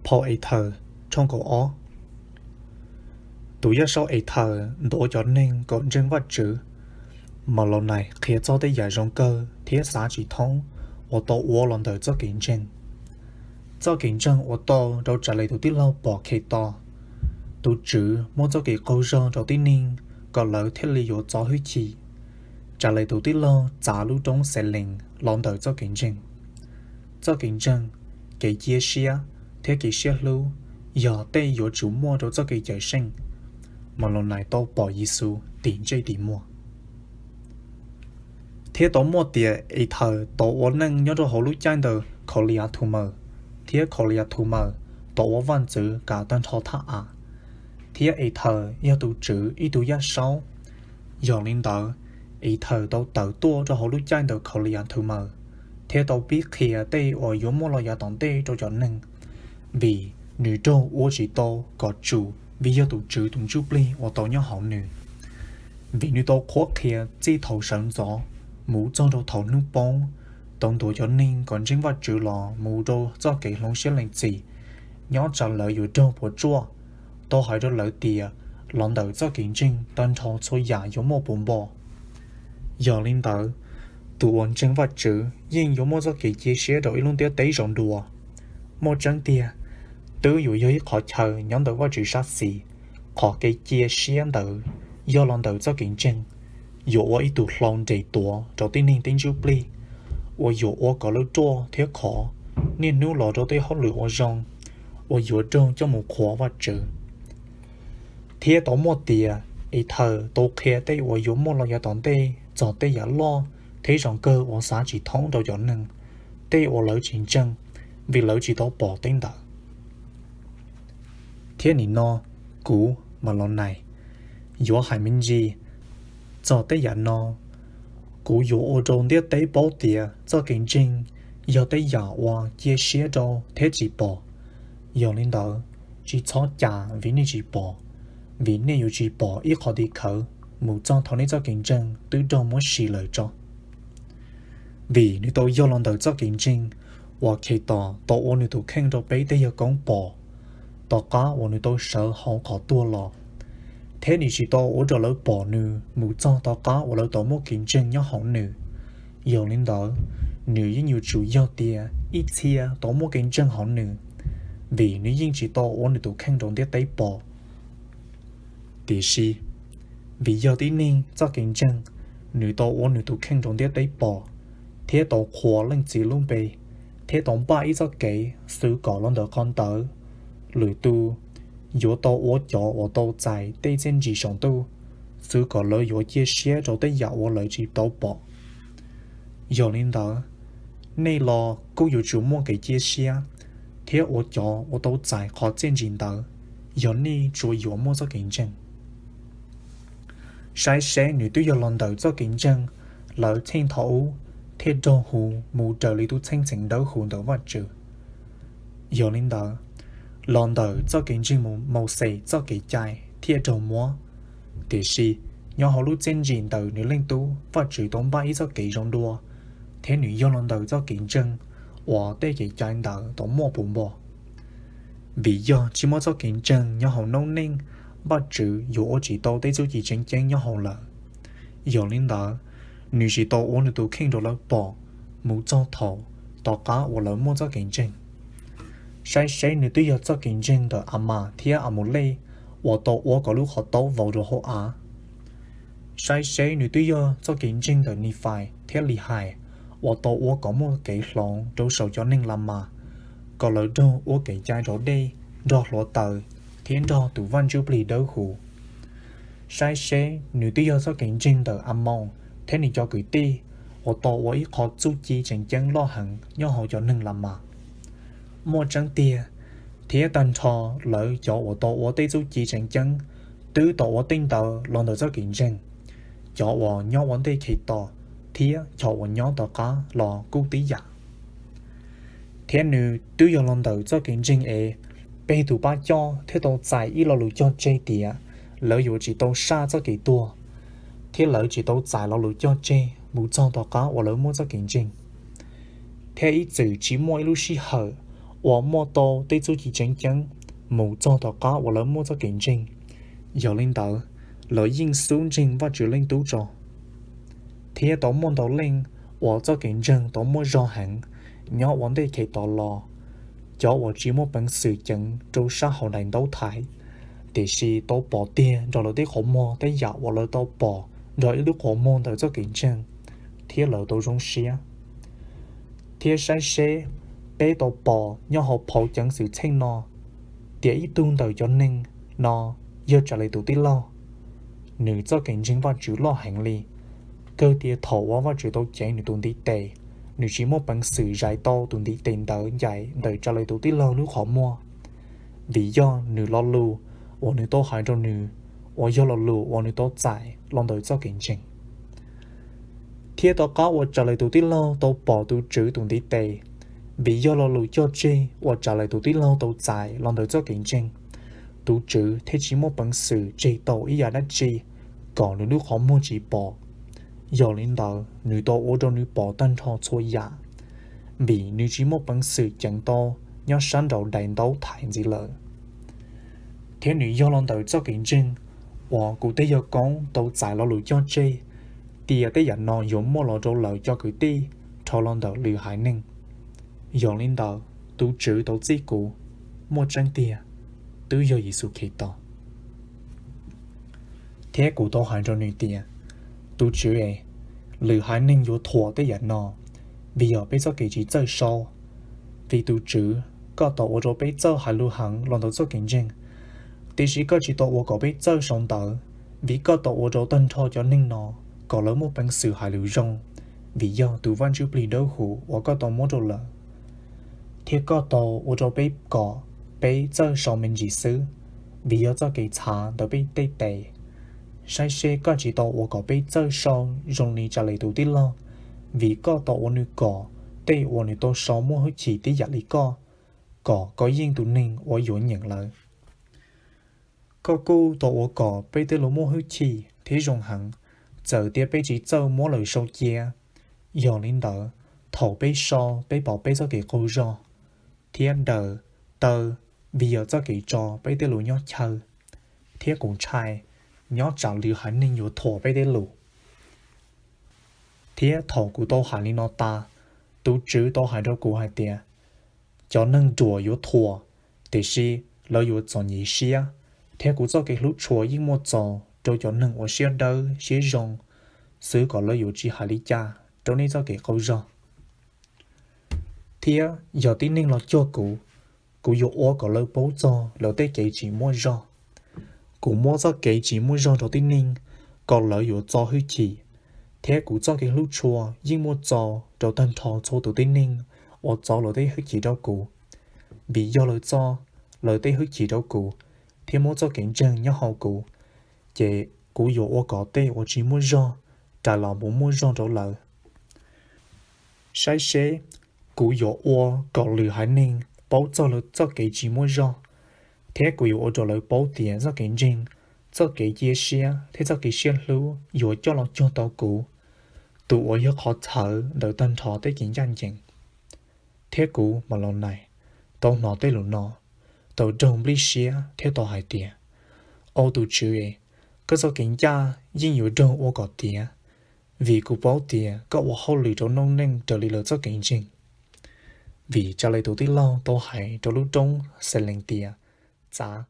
Phau Ethaws tshooj kaum ob. Tus yaj saub Ethaws ntuas cov neeg kom ntseeg Vajtswv. Maulaunais qhia txog tej yam zoo kawg thiab xav tsis thoob uas tau ua los ntawm txoj kev ntseeg. Txoj kev ntseeg ua tau rau Tsavles tus tij laug pom Khetos. Tus Tswv muab txoj kev qaug zog rau tib neeg kom lawv thiaj li yuav txo hwj chim. Tsavles tus tij laug txav lub roob Xelees los ntawm txoj kev ntseeg. Txoj kev ntseeg, kev cia siab, thiab kev siab hlub yog tej yuav tsum muaj rau txoj kev cawm seej. Maulaunais tau pom Yexus tim ntsej tim muag. Thiab tau muaj tias Ethaws tau ua neej nyob rau hauv lub caij ntawm Khauli-a-thu-maws, thiab Khauli-a-thu-maws tau ua vaj ntxwv kav tag nrho thaj av, thiab Ethaws yog tus Tswv ib tug yaj saub. Yog li ntawd, Ethaws tau tawm tuaj rau hauv lub caij ntawm Khauli-a-thu-maws, thiab tau pib qhia tej uas yuav muaj los yav tom ntej rau cov neeg, vim nws raug ua tsis tau kom tsum vim yog tus Tswv tus Ntsuj Plig uas tau nyob hauv nws. Vim nws tau qhuab qhia txij thaum sawv ntxov mus txog rau thaum hnub poob, tau ntuas cov neeg kom ntseeg Vajtswv los mus rau txoj kev hloov siab lees txim, nyob tsam lawv yuav raug puas tsuaj, tau hais rau lawv tias los ntawm txoj kev ntseeg tag nrho txhua yam yuav muaj puv npo. Yog li ntawd, tus uas ntseeg Vajtswv yeej yuav muaj txoj kev cia siab rau ib lub ntiaj teb zoo dua. Muaj tseeb tiag, twb yuav yog ib qhov chaw nyob ntawm Vajtswv sab xis, qhov kev cia siab ntawd yog los ntawm txoj kev ntseeg, yuav ua ib tug hlau nres tuav rau tib neeg tej ntsuj plig, uas yuav ua kom lawv ruaj thiab khov, niaj hnub los rau tej hauj lwm ua zoo, uas yuav raug coj mus qhuas Vajtswv. Thiab tau muaj tias Ethaws tau qhia tej uas yuav muaj los yav tom ntej txog tej yam loj thiab zoo kawg uas xav tsis thoob rau cov neeg, tej uas lawv tsis ntseeg, vim lawv tsis tau pom tej ntawd. Thiab nim no, kuv, Maulaunais, yuav hais me ntsis txog tej yam no. Kuv yuav ua rau ntiaj teb paub tias txoj kev ntseeg yog tej yam uas cia siab rau thiab tsis pom. Yog li ntawd, tsis txhob cam vim nej tsis pom, vim nej yuav tsis pom ib qho tim khawv mus txog thaum nej txoj kev ntseeg twb raug muab si lawm tso. Vim nws tau yog los ntawm txoj kev ntseeg uas Khetos tau ua nws tus kheej rau peb tej yawg koob pom, tom qab uas nws tau sawv hauv qhov tuag los, thiab nws tsis tau ua rau lawv pom nws mus txog tom qab uas lawv tau muaj kev ntseeg nyob hauv nws. Yog li ntawd, nws yeej yuav tsum yog tias ib txhia tau muaj kev ntseeg hauv nws, vim nws yeej tsis tau ua nws tus kheej rau ntiaj teb pom. Tiam sis, vim yog tib neeg txoj kev ntseeg, nws tau ua nws tus kheej rau ntiaj teb pom, thiab tau qhuas Leej Txiv lub npe, thiab tau npaj ib txoj kev xwv kom los ntawm qhov ntawd, lwm tus yuav tau ua cov uas tau txais tej txiaj ntsim saum ntuj, xwv kom lawv yuav cia siab rau tej yam uas lawv tsis tau pom. Yog li ntawd, nej los kuj yuav tsum muaj kev cia siab thiab ua cov uas tau txais qhov txiaj ntsim ntawd, yog nej tsuas yuav muaj txoj kev ntseeg. Saib seb, nws twb yog los ntawm txoj kev ntseeg lawv txheej thaum ub thiaj raug hu mus raws li tus txheej txheem dawb huv ntawm Vajtswv. Yog li ntawd, los ntawm txoj kev ntseeg Mauxes txoj kev cai thiaj raug muab. Tiam sis, nyob hauv lub txiaj ntsim ntawm nws Leej Tub, Vajtswv tau npaj ib txoj kev zoo dua, thiab nws yog los ntawm txoj kev ntseeg uas tej kev cai ntawd tau muaj puv npo. Vim yog tsis muaj txoj kev ntseeg nyob hauv noob neej, Vajtswv yuav ua tsis tau tej txuj ci tseem ceeb nyob hauv lawv. Yog li ntawd, nws tsis tau ua nws tus kheej rau lawv pom mus txog thaum tom qab uas lawv muaj txoj kev ntseeg. Saib seb, nws twb yog txoj kev ntseeg ntawm Amas thiab Amulej uas tau ua kom lub qhov taub vau rau hauv av. Saib seb, nws twb yog txoj kev ntseeg ntawm Nifais thiab Lihais uas tau ua kom muaj kev hloov rau saum cov neeg Lamas, kom lawv raug ua kev cai raus dej nrog hluav taws thiab nrog tus Vaj Ntsuj Plig Dawb Huv. Saib seb, nws twb yog txoj kev ntseeg ntawm Amoos thiab nws cov kwv tij uas tau ua ib qho txuj ci tseem ceeb loj heev nyob hauv cov neeg Lamas. Muaj tseeb tiag, thiab tag nrho lawv cov uas tau ua tej txuj ci tseem ceeb twb tau ua tej ntawd los ntawm txoj kev ntseeg, cov uas nyob ua ntej Khetos thiab cov uas nyob tom qab los kuj tib yam. Thiab nws twb yog los ntawm txoj kev ntseeg es Petus pab coj thiaj tau txais ib lo lus cog tseg tias lawv yuav tsis tau saj txoj kev tuag, thiab lawv tsis tau txais lo lus cog tseg mus txog tom qab uas lawv muaj txoj kev ntseeg. Thiab ib txwm tsis muaj ib lub sij hawm uas muaj tau tej txuj ci tseem ceeb mus txog tom qab uas lawv muaj txoj kev ntseeg. Yog li ntawd, lawv yeej xub ntseeg Vajtswv Leej Tub tso. Thiab tau muaj ntau leej uas txoj kev ntseeg tau muaj zog heev nyob ua ntej Khetos los, cov uas tsis muaj peev xwm ceev rau sab hauv daim ntaub thaiv, tiam sis tau pom tiag nrog lawv tej qhov muag tej yam uas lawv tau pom nrog ib lub qhov muag ntawm txoj kev ntseeg, thiab lawv tau zoo siab. Thiab saib seb, peb tau pom nyob hauv phau ceev xwm txheej no tias ib tug ntawm cov neeg no yog Tsav Lees tus tij laug, nws txoj kev ntseeg Vajtswv loj heev li, kawg tias thaum uas Vajtswv tau ceev nws tus ntiv tes, nws tsis muaj peev xwm zais tau tus ntiv tes ntawd ncaim ntawm Tsav Lees tus tij laug lub qhov muag, vim yog nws lo lus uas nws tau hais rau nws, uas yog lo lus uas nws tau txais los ntawm txoj kev ntseeg. Thiab tom qab uas Tsav Lees tus tij laug tau pom tus Tswv tus ntiv tes, vim yog lo lus cog tseg uas Tsav Lees tus tij laug tau txais los ntawm txoj kev ntseeg, tus Tswv thiaj tsis muaj peev xwm tseg tau ib yam dab tsi kom nws lub qhov muag tsis pom. Yog li ntawd, nws tau ua rau nws pom tag nrho txhua yam, vim nws tsis muaj peev xwm ceev tau nyob sab nraum daim ntaub thaiv ntxiv lawm. Thiab nws yog los ntawm txoj kev ntseeg uas kuv tej yawg koob tau txais lo lus cog tseg tias tej yam no yuav muaj los rau lawv cov kwv tij dhau los ntawm lwm haiv neeg. Yog li ntawd, tus Tswv tau txib kuv, muaj tseeb tiag, twb yog Yexus Khetos. Thiab kuv tau hais rau nws tias, Tus Tswv es, lwm haiv neeg yuav thuam tej yam no, vim yog peb txoj kev tsis txawj sau. Vim tus Tswv, koj tau ua rau peb txawj hais lus heev los ntawm txoj kev ntseeg, tiam sis koj tsis tau ua kom peb txawj sau ntawv, vim koj tau ua rau tag nrho cov neeg no kom lawv muaj peev xwm hais lus zoo, vim yog tus Vaj Ntsuj Plig Dawb Huv uas koj tau muab rau lawv. Thiab koj tau ua rau peb kom peb txawj sau me ntsis xwb, vim yog txoj kev txhav ntawm peb tej tes. Saib seb, koj tsis tau ua kom peb txawj sau zoo li Tsav Lees tus tij laug, vim koj tau ua nws kom tej uas nws tau sau muaj hwj chim tib yam li koj, kom koj yeej tus neeg uas yuav nyeem lawv. Koj kuj tau ua kom peb tej lus muaj hwj chim thiab zoo heev, txawm tias peb tsis txawj muab lawv sau cia. Yog li ntawd, thaum peb sau, peb pom peb txoj kev qaug zog thiab daws taw, vim yog txoj kev tso peb tej lus nyob chaw. Thiab kuv ntshai nyob tsam lwm haiv neeg yuav thuam peb tej lus. Thiab thaum kuv tau hais li no tas, tus Tswv tau hais rau kuv hais tias, cov neeg ruam yuav thuam, tiam sis lawv yuav txom nyem siab, thiab kuv txoj kev hlub tshua yeej muaj txaus rau cov neeg uas siab dawb siab zoo xwb, kom lawv yuav tsis hais li cas rau nej txoj kev qaug zog. Thiab yog tib neeg los cuag kuv, kuv yuav ua kom lawv paub txog lawv tej kev tsis muaj zog. Kuv muab txoj kev tsis muaj zog rau tib neeg, kom lawv yuav txo hwj chim, thiab kuv txoj kev hlub tshua yeej muaj txaus rau tag nrho txhua tus tib neeg uas txo lawv tej hwj chim rau kuv. Vim yog lawv txo lawv tej hwj chim rau kuv thiab muab txoj kev ntseeg nyob hauv kuv, ces kuv yuav ua kom tej uas tsis muaj zog rais los mus muaj zog rau lawv. Saib seb, kuv yuav ua kom lwm haiv neeg paub txog lawv txoj kev tsis muaj zog, thiab kuv yuav ua rau lawv paub tias txoj kev ntseeg, txoj kev cia siab thiab txoj kev siab hlub yuav coj los cuag tau kuv, tus uas yog qhov txhawv ntawm tag nrho tej kev ncaj ncees. Thiab kuv, Maulaunais, tau hnov tej lus no, tau raug nplij siab thiab tau hais tias, Au tus Tswv es, koj txoj kev ncaj yeej yuav raug ua kom tiav, vim kuv paub tias koj ua hauj lwm rau noob neej raws li lawv txoj kev ntseeg. Vim Tsav Lees tus tij laug tau hais rau lub roob Xelees tias, Txav,